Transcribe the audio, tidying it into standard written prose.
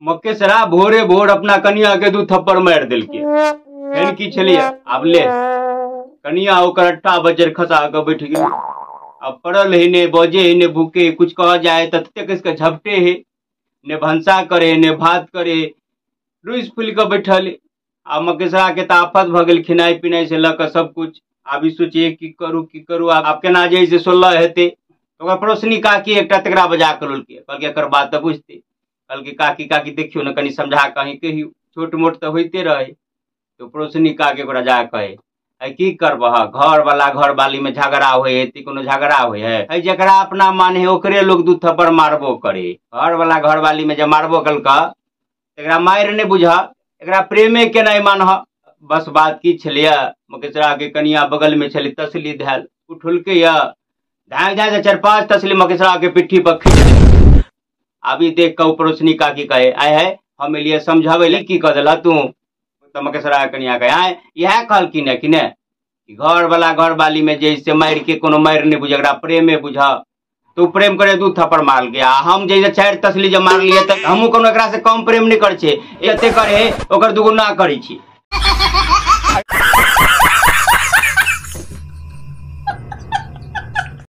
मकेशरा भोरे भोर अपना कनिया के 2 थप्पड़ मारि देलकै। फेर की छलियै आब ले कनिया ओकर 8 बजे खसा कऽ बैठ गेल। अब पड़ल है ने बजे है ने भूखे, कुछ कह जाए तऽ ततेक इसके झपटे है, ने भनसा करे ने भात करे, रुसि फुलि कऽ बैठल। आ मकेशरा के तऽ आफत भऽ गेल खेनाइ पिनाइ से लऽ कऽ सब कुछ। आब ई सोचिए की करू की करू, आब केना जे से 16 हेतै। ओकर पड़ोसनी काकी एकटा तकरा बजा कऽ लेलकै, कहलकै एकर बात तऽ बुझतै। कहलकै काकी काकी देखियौ ने कनि समझा कऽ अहीं कहियौ, छोट मोट तऽ होइते रहै। तऽ पड़ोसनी काकी ओकरा जा कहे, अइ की करबह, घरवला घरवाली में झगड़ा होइ है, कोनो झगड़ा होइ है, अइ जकरा अपना मन है ओकरे लोग 2 थप्पड़ मारबो करे। घरवला घरवाली में जे मारबो कलक एकरा मारि नहि बुझ, एकरा प्रेमे केनाइ मानह। बस बात की छलैया, मकेशरा के कनिया बगल में छलै तसली धयल, उठलकै या धाय धाय 4-5 तसली मकेशरा के पिट्ठी पर खींच देलकै। आब ई देख कऽ पड़ोसनी काकी कहे, आय है हम एलियै समझाबै लए, की कऽ देलह तू? तऽ मकेशरा के कनिया कहे, आय इएह कहलखिन है कि ने कि घरवला घरवाली में जे से मारि के कोनो मारि नहि बुझ, एकरा प्रेमे बुझ। तू प्रेम करे 2 थप्पड़ मारल गया, हम जे 4 तसली जे मारलियै तऽ हमहूँ कोनो एकरा से कम प्रेम नहि करै छियै, एते करे ओकर दुगुना करै छी।